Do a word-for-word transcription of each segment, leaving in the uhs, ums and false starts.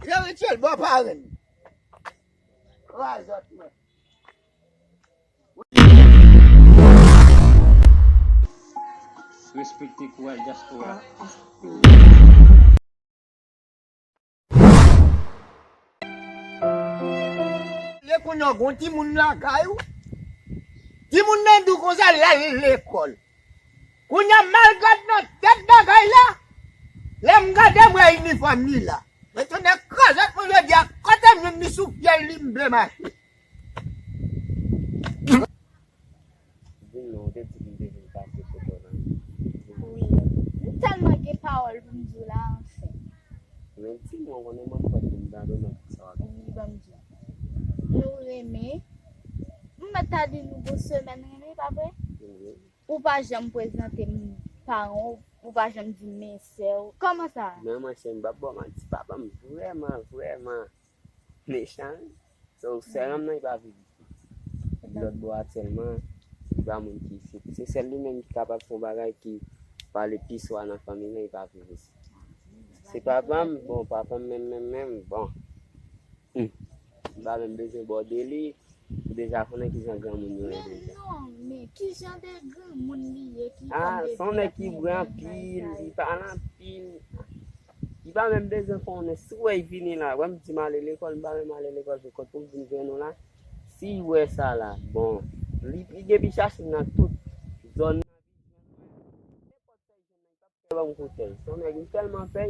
Jerry Chèlbò parenn. Krazòt mwen. Respekte kouraj dyaspora. Lè kounye a w gen yon timoun lakay ou, timoun nan di w konsa l al lekòl. Kounye a m al gad nan tèt bagay la, lè m gade m wè inifòm li la. Men tonnè krazòt mwen jodi a, kote m jwenn li sou fyèl li m vle mache. Vin non, ou te di m te vin pase kote w la. Wi. M tèlman gen pawòl pou m di w la, anfen. Men di m, ou konnen mwen m pral vin gade nan tout sa w ap di. Wi, ban m di w. Ou renmen. M mèt ta di nou gon semèn renmen, pa vre? Wi. Ou pa janm prezante m paran w, ou pa janm di m men sè w. Kòman sa? Men mwen, cheri, m p ap ba w manti, papa m vrèman, vrèman mechan, wi. So, sè granm nan, li pa viv isit. Li lòt bò a sèlman, li pa moun ki isit. Se sèl li menm ki kapab fè yon bagay ki pale pi swa nan fanmi l lan, li pa viv isit. Se papa m, bon, papa m menm, menm, menm, bon. Hmm. M pa menm bezwen bòde li, ou deja konnen kijan granmoun yo ye deja. Men non, men kijan de granmoun li ye ki konn... Ah, se yon nèg ki bwè anpil, li pale anpil. Li pa menm bezwen konnen. Si w wè l vini la, wè m di m ale lekòl, m pa menm ale lekòl, se kote pou m vin jwenn ou la. Si l wè sa la, bon, li, li depi chache m nan tout zòn nan, li jwenn mwen. Nenpòt sa l jwenn nan, li p ap fè ban m koutèy. Se yon nèg m tèlman pè,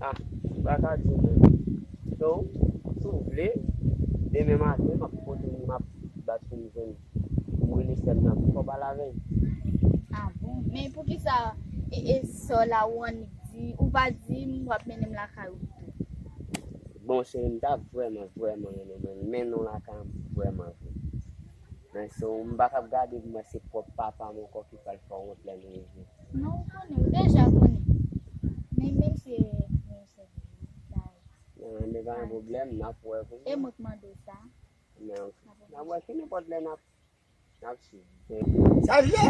ah, m pa ka di w menm. So, si w vle, demen maten, m ap pote, m ap bat pou m jwenn, pou m rele sè m nan, pou m pale avè l. Ah bon? Men poukisa e, e sè w la ou annik di, ou pa di m w ap mennen m lakay ou pito? Bon, cheri, m ta vrèman, vrèman renmen mwen mennen w lakay mwen vrèman vre. Men so, m pa kab gade pou mwen se pwòp papa m ankò ki pral fè w wont lè m rive. Non, ou konnen, ou deja konnen. Men menm si e yon sèl bagay. Non, men pa gen pwoblèm, n ap wè kounye a. E mwen k mande w sa. Men ok. N ap wè, se nenpòt lè n ap N ap swiv. Sa l ye?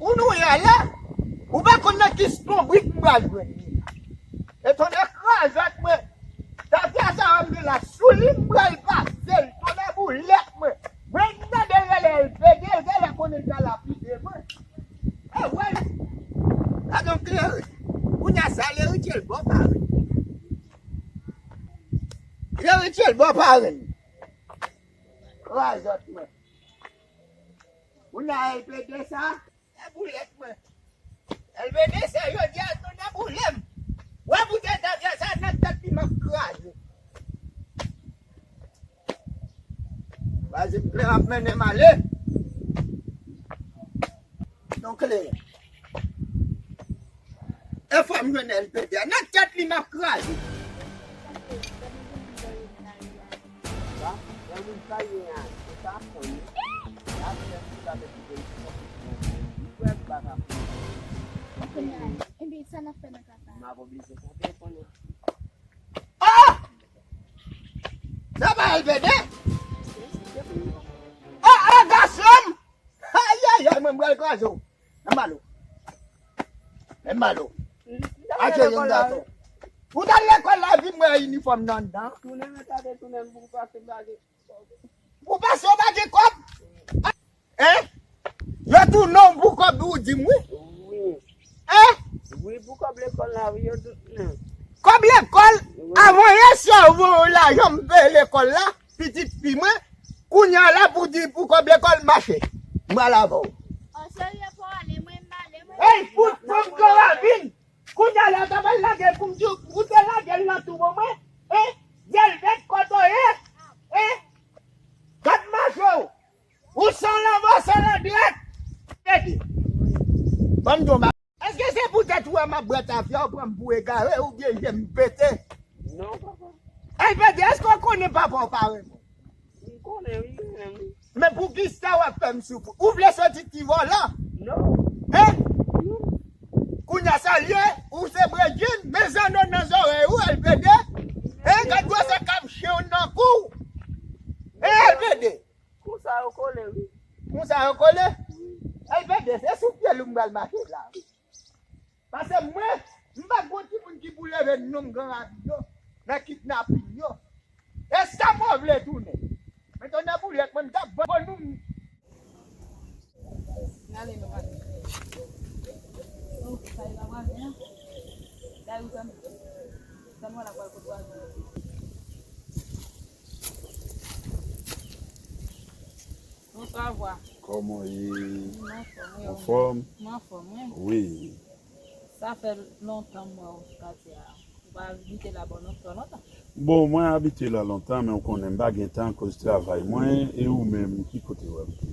Kounye a la, ou pa konn nan ki lonbrik m pral jwenn li. E tonnè krazòt mwen. Tafya sa a m gen la sou li, m pral pase l. Tonnè boulèt mwen. Mwen m tande l rele L P D, l genlè konnen l ka lapide mwen. E wè l. Gade yon klere. Kounye a sa, Jerry Chèlbò parenn. Jerry Chèlbò parenn. Krazòt mwen. Kounye a L P D sa, e boulèt mwen. L P D sa, jodi a, tonnè boule m. Wè boutèy tafya sa nan tèt li, m ap kraze. Vwazen m klè ap mennen m ale. Non klè. E fò m jwenn L P D a. Nan tèt li, m ap kraze. Sa, yon moun sa ye a, se sa fon li. La, se yon moun sa te kite li. Li wè m pa ka fon. Ebyen, sa n ap fè nan ka sa? M ap oblije kanpe konnen. Ah! Sa pa L P D? Ah, ah, gason m! Ayayay, mwen m pral kraze w. Nan malo. Nan malo. Atye yon gason. Ou t al lekòl la, epi m wè inifòm nan anndan. Tounen men, tande tounen m pou pase m pa gen. Pou pase w pa gen kòb? Hein? Yo tounen w pou kòb ou di m wi. Wi. Hein? Wi, pou kòb lekòl la, wi, yo tounen. Kòb lekòl, wi. Avan yè swa ou voye w lajan m peye lekòl la, pitit fi mwen, kounye a la pou di pou kòb lekòl mache. M pral avè w. An serye pou ale, mwen m ale, mwen. Ey, fout fanm gran ravin! Kounye a la, ta pral lage l pou m di w, ou te lage l nan tou bon mwen? Hein? Vèlvèt kote w ye? Hein? Gad mache w! Ou san lanvò, san landrèt! Tande. Ban m di w yon bagay. Èske se poutèt ou wè m ap bwè tafya, ou pran m pou egare oubyen je m pete? Non, papa. L P D, èske w konnen papa w pa renmen w? M konnen, wi, m renmen l. Men poukisa w ap fè m soufri? Ou vle soti ti vòlò? Non. Hein? Non. Kounye a sa l ye, ou se Bredjin, men zanno nan zòrèy ou, L P D. Hein? Gad gwosè kab chen w nan kou w. Hein, L P D? Konsa yo kole, wi. Konsa yo kole? Wi. L P D, se sou pye l ou m pral mache la. Paske mwen, m pa t gon timoun ki pou leve non m gran ravin yo. nan kidnapin yo. E sa mwen vle tounen. Men tonnè boulèt, mwen m t ap vann nou. N ale nou maten. Oh, sa e la mwayen. Dayou tann. Tann wè la pral kote wazen. Bonswa vwa. Kòman w ye? Mwen anfòm, wi. Anfòm? Mwen anfòm, wi. Wi. Sa fè lontan m wè w sou katye a. Ou pa abite la bò non twò lontan. Bon, mwen abite la lontan, men ou konnen m pa gen tan akoz travay mwen, e ou menm, ki kote w abite?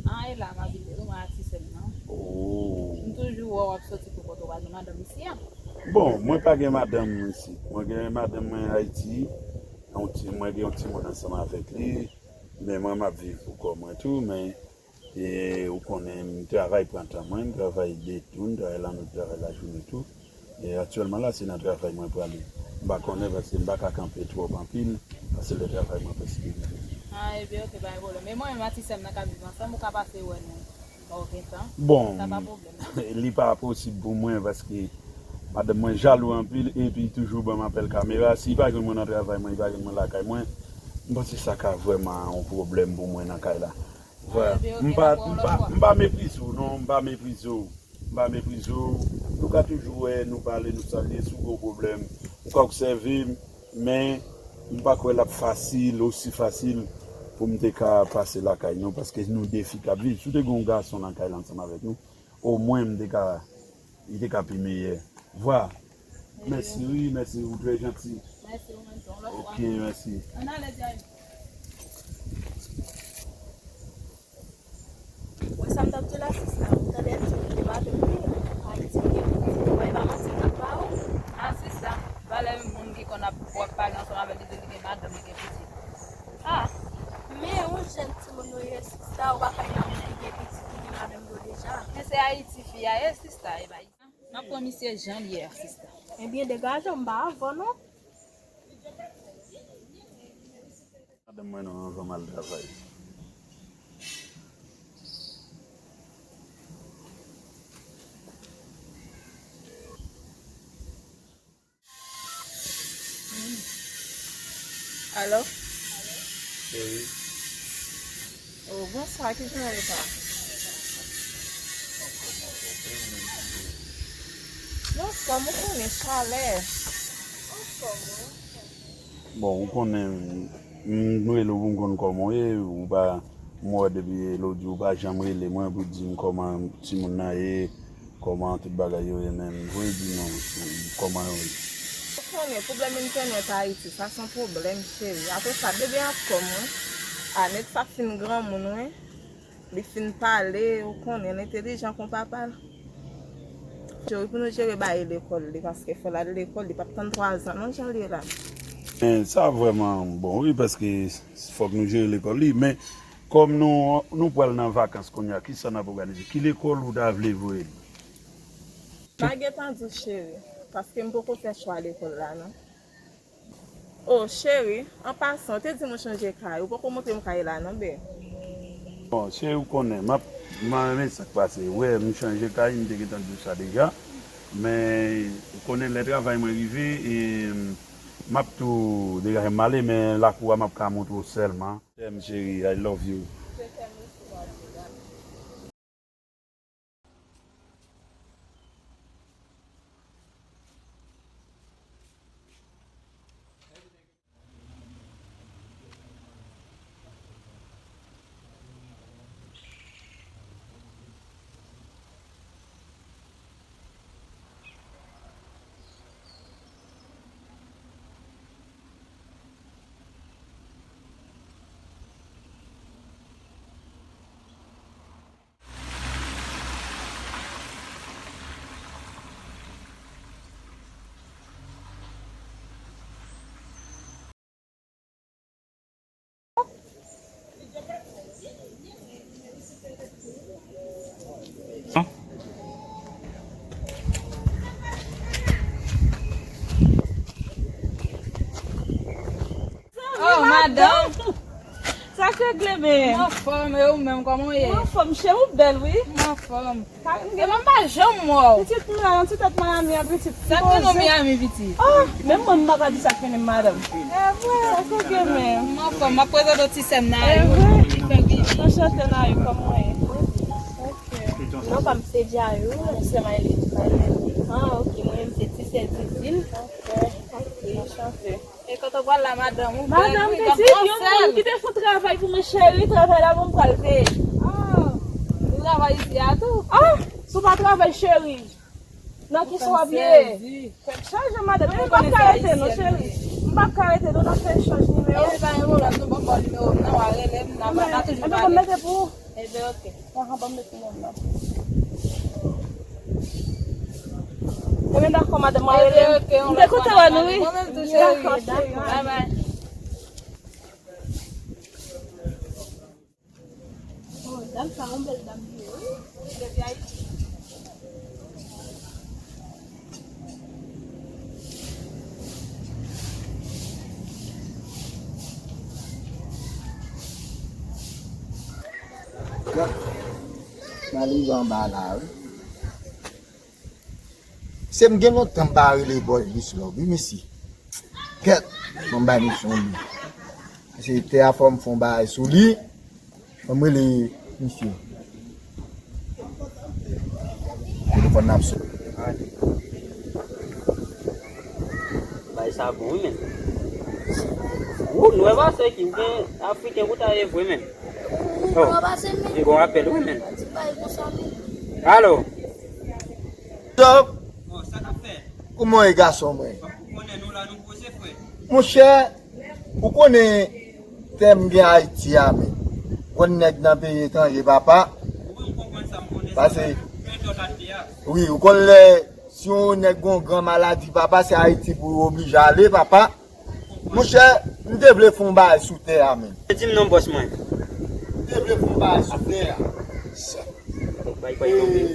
An, e la m abite, wi, mwen ak ti sè m nan. Oh. M toujou wè w ap soti pou kote w pa gen madanm isi a. Bon, mwen pa gen madanm isi. Mwen gen madanm mwen Ayiti, yon ti, mwen gen yon timoun ansanm avèk li, men mwen m ap viv pou kò mwen tou, men E ou konnen, m travay pran tan mwen, m travay de tou, m travay lannwit, m travay lajounen tou. E aktyèlman la, se nan travay mwen prale. M pa konnen paske m pa ka kanpe twòp anpil, paske lè travay mwen prèske rive. Ah, ebyen, ok, pa gen pwoblèm. E mwen menm ak ti sè m nan k ap viv ansanm, ou ka pase wè nou lè w gen tan. Bon, sa pa pwoblèm. Li pa posib pou mwen paske madanm mwen jalou anpil epi toujou ban m apèl kamera. Si li pa jwenn mwen nan travay mwen, li pa jwenn mwen lakay mwen, m panse sa ka vrèman yon pwoblèm pou mwen nan kay la. Vwala. M pa, m pa, m pa meprize w, non, m pa meprize w. M pa meprize w. Nou ka toujou wè, nou pale, nou salye, si w gen yon pwoblèm, ou ka obsève m, men m pa kwè l ap fasil, osi fasil pou m te ka pase lakay nou, paske nou de fi k ap viv. Si w te gen yon gason nan kay la ansanm avèk nou, omwen m te ka, li te ka pi meyè. Vwala. Mèsi, wi, mèsi, ou trè janti. Mèsi, ou menm tou, yon lòt fwa. Ok, mèsi. Ann ale, Jay. Wè sa m t ap di w la, sista, ou tande m di w te pa vle wi, Ayiti m gen pitit, wè, e pa manti m t ap ba ou. Ah, sista, valè moun ki konn ap, w ap pale ansanm avè l, li di li gen madanm, li gen pitit. Ah. Men yon jèn timoun ou ye, sista, ou pa konn nan moun ki gen pitit, ki gen madanm yo deja. Men se Ayiti fi a ye, sista, e pa M ap pran misye jan l ye a, sista. Ebyen, degaje w, m pa avè w, non. Madanm mwen non, anvan m al travay. Alo? Cheri. Oh, bonswa, kijan w ye pa? Mwen anfòm, ou konnen chalè. Bon, ou konnen, m rele w pou m konn kòman w ye, ou pa, m wè depi lòt jou ou pa janm rele mwen pou di m kòman timoun nan ye, kòman tout bagay yo ye menm. Voye di nou kòman yo ye. Ou konnen, pwoblèm entènèt Ayiti, sa se yon pwoblèm, cheri. Apre sa, bebe anfòm, wi. Anèt sa fin granmoun, wi. Li fin pale, ou konnen, l entèlijan kon papa l. Cheri, pou nou jere ba li lekòl li, paske fò l al lekòl, li p ap tann twa zan, non, jan l ye la. Men sa vrèman bon, wi, paske fòk nou jere lekòl li. Men kòm nou, nou pral nan vakans kounye a, ki sa n ap òganize? Ki lekòl ou ta vle voye li? M pa gentan di w, cheri, paske m poko fè chwa lekòl la, non. Oh, cheri, an pasan, ou te di m ou chanje kay. Ou poko montre m kay la, non, bè. Bon, cheri, ou konnen, m ap, m ap renmen sa k pase. Ou wè, m chanje kay, m te gentan di w sa deja. Men, ou konnen, lè travay mwen rive, e, m ap tou degaje m ale, men lakou a, m ap ka montre w sèlman. Sè m cheri, I love you. Oh, madanm! Sa k regle, men? Mwen anfòm, e ou menm, kòman w ye? Mwen anfòm, cheri, ou bèl, wi. Mwen anfòm. Ka, m gen... Epa m pa janm wè w. Pitit mwen, yon ti tèt Miami an, pitit. Sa k gen nan Miami, pitit? Ah, menm mwen, m pa ka di sa k mennen m, madanm. E vre, sa k gen, men? Mwen anfòm, m ap prezante w ti sè m, Nayou. E vre? Li fè vivi. Anchante, Nayou, kòman w ye? Ok. Non, pa m se Djayou, m se Maylin. Ah, ok, mwen menm se ti sè Dizil. Ok, ok, anchante. E kote w pral la, madanm? Ou bèl, wi, pitit, yon moun ki te fè yon travay pou mwen, cheri, travay la, bon, m pral peye. Ah, ou travay isi a tou? Ah, si w pa travay, cheri, nan kisa w ap ye? Tèt chaje, madanm, men m p ap ka rete, non, cheri. M p ap ka rete, non, n ap fè echanj nimewo. E pa gen pwoblèm, nou ban m ba w nimewo m nan, w a rele m, n a toujou pale. Ebyen, ban m mete pou ou. Ebyen, ok. Ahan, ban m mete non m nan. Ebyen, dakò, madanm, mwen rele. Ebyen, ok, m te kontan wè nou, wi. Mwen menm tou, cheri. Dakò, cheri. Bye bye. Oh, dam sa, yon bèl dam li ye, wi. Depi Ayiti. Gad, m al rive anba la, wi. Se m gen lontan m pa rele bòs Lis Love, wi, mesye. Gad, fò m bay misye yon li. Se tè a fò m fè yon bagay sou li. Fò m rele misye. Telefòn nan ap sone. Bagay sa bon, wi, men. Ou, nou wè pase ki, ou gen Afriken pou ta ye vre, men. Oh, m gon rapèl, wi, men. Alo. Top. Kòman w ye, gason mwen? Monchè, ou konnen tè m gen Ayiti a, men. Konn nèg nan peyi etranje, papa. Pase, wi, ou konn lè, si yon nèg gon gran maladi, papa, se Ayiti pou oblije ale, papa. Monchè, m te vle fè yon bagay sou tè a, men. Di m non, bòs mwen. M te vle fè yon bagay sou tè a. Bay, bay, tonbe.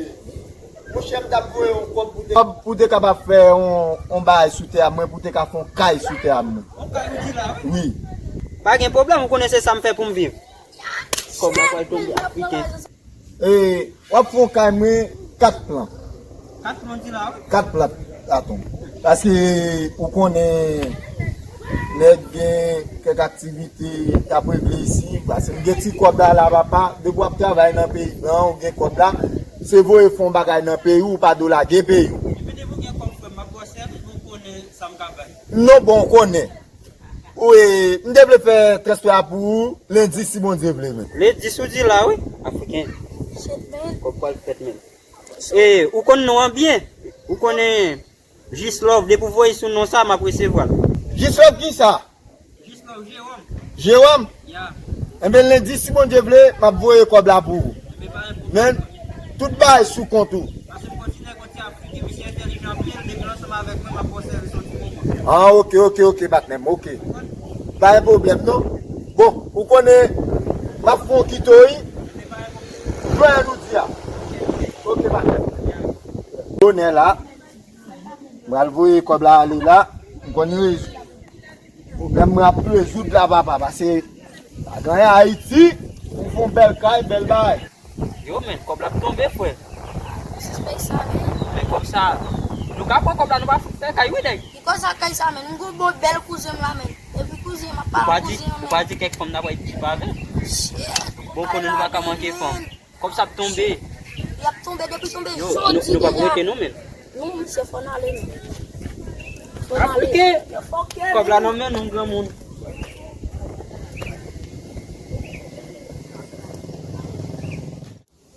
Monchè, m t ap voye yon kòb pou te, pou te kapab fè yon, yon bagay sou tè a mwen, pou te ka fè yon kay sou tè a mwen. Yon kay ou di la, wi? Wi. Pa gen pwoblèm, ou konnen se sa m fè pou m viv. Kòb la pral tonbe, Afriken. E, w ap fè yon kay mwen, kat plan. Kat plan di la, wi. Kat plat, atann. Paske ou konnen nèg gen kèk aktivite y ap regle isi, paske m gen ti kòb la, la, papa, depi w ap travay nan peyi blan, ou gen kòb la, se voye fè yon bagay nan peyi w, ou pa dwe lage peyi w. Epi depi w gen kòb, frè m, m ap ba w sèvis, ou konnen sa m ka bay. Non, bon, ou konnen. Wi, m te vle fè transfè a pou ou lendi, si Bondye vle, men. Lendi, si w di la, wi, Afriken. Kòb pral fèt, men. E, ou konn non an byen. Ou konnen Jis Love, depi w voye sou non sa, m ap resevwa l. Jis Love kisa? Jis Love, Jewòm. Jewòm? Ya. Enben, lendi, si Bondye vle, m ap voye kòb la pou ou. Enben, pa gen pwoblèm. Men, tout bagay sou kont ou. Paske m kontinye konn ti Afriken, misye entèlijan anpil, depi l ansanm avèk mwen, m ap ba w sèvis yon ti moman. Ah, ok, ok, ok, patnè m, ok. Pa gen pwoblèm, non. Bon, ou konnen, m ap fè yon kito, wi. Jwè nou di a. Ok, patnè m. Bonè la. M pral voye kòb la ale la. M konn rezoud. Pwoblèm mwen ap rezoud la, papa, paske pa gen anyen Ayiti, ou fè yon bèl kay, bèl bagay. Yo, men, kòb la ap tonbe, frè. Sispèk sa, men. Men kòb sa, nou ka pran kòb la, nou pa fè kay, wi, nèg. Ki kòb sa, kay sa, men. M gon bon bèl kouzen m la, men. Epi kouzen m ap pale kouzen an, men. Ou pa di kèk fanm n ap bay djip avè l. Shit. Bon, konnen nou pa ka manke fanm. Kòb sa ap tonbe. Li ap tonbe, depi tonbe, yo, jodi nou p ap deja rete non, men. Non, misye, fò n ale, non. Fò n ale. Afriken, kòb la nan men nou, granmoun.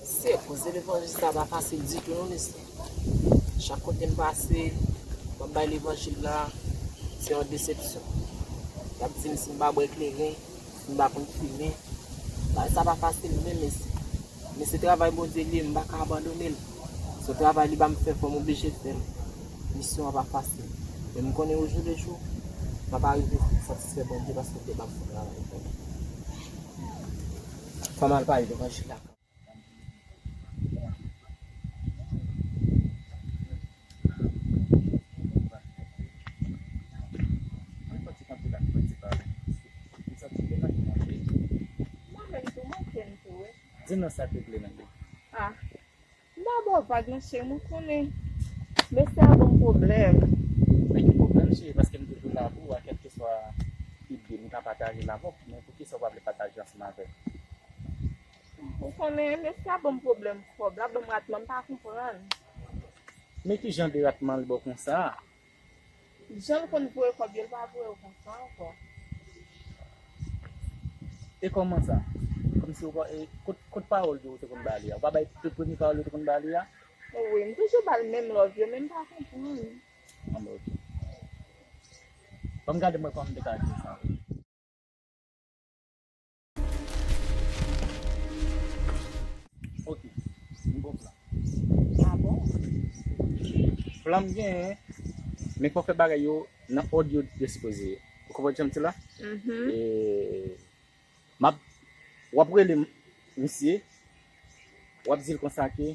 Se koze levanjil sa pa fasil ditou, non, mesye. Chak kote m pase, m ap bay levanjil la, se yon desepsyon. Y ap di m si m pa bwè kleren, si m pa konn fimen. Bagay sa pa fasil, men, mesye. Men se travay Bondye li ye, m pa ka abandone l. Se yon travay li ba m fè, fò m oblije fè l. Misyon an pa fasil. Men m konnen yon jou de jou, m ap arive satisfè Bondye paske l te ba m fè travay pou li. Fò m al pale levanjil la. Mwen santi m ap vin ak pwenti pale. Mwen santi m vin ak manje. Di nou sa k regle menm. Ah, m pa ba w vag non, cheri, mwen konnen. Mesye a ban m pwoblèm. Men ki pwoblèm, cheri? Paske m toujou la pou ou, a kèlkeswa ide m ka pataje l avè w, men poukisa w pa vle pataje ansanm avè m? Ou konnen, mesye a ban m pwoblèm fò, l ap ban m ratman, m pa konprann. Men ki jan de ratman l ba w konsa? Jan l konn voye kòb yo, l pa voye yo konsa ankò. E kòman sa? Kòmsi w, e, kot, kot pawòl yo ou te konn ba li a? Ou pa bay tout premye pawòl yo te konn ba li a? Wi, m toujou ba l menm love yo, men m pa konprann. Anben, ok. Ban m gade mwen kòman m te ka regle sa. Ok, m gon plan. Ah bon? Plan m genyen, men fò w fè bagay yo nan òd yo, yo sipoze ye. Ou konprann sa m di la? Mhm. E, m ap, w ap rele m-, misye, w ap di l konsa ke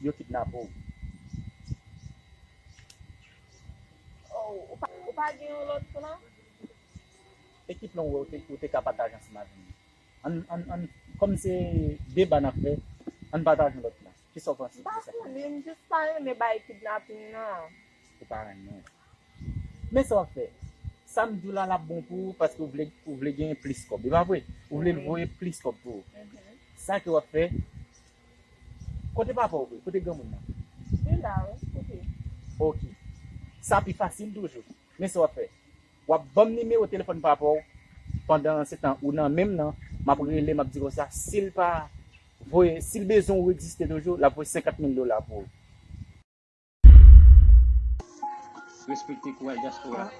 yo kidnape w. Oh, ou pa, ou pa gen yon lòt plan? E ki plan w wè ou te, ou te ka pataje ansanm avè m? Ann, ann, ann, kòm se deba n ap fè, ann pataje yon lòt plan. Kisa w panse de sa? M pa konnen, m jis pa renmen bay kidnaping nan. Ou pa renmen. Men sa w ap fè. Sa m di w la, l ap bon pou ou paske ou vle, ou vle gen plis kòb. E pa vre? Ou vle l voye plis kòb pou ou. Mhm. Sa ke w ap fè, kote papa w vre? Kote granmoun nan? Li la, wi, kote? Ok. Sa pi fasil toujou. Men sa w ap fè. W ap ban m nimewo telefòn papa w. Pandan se tan ou nan menm nan, m ap rele, m ap di konsa, si l pa voye, si l bezwen ou egziste toujou, l ap voye senkant mil dola pou ou. Respekte kouraj dyaspora.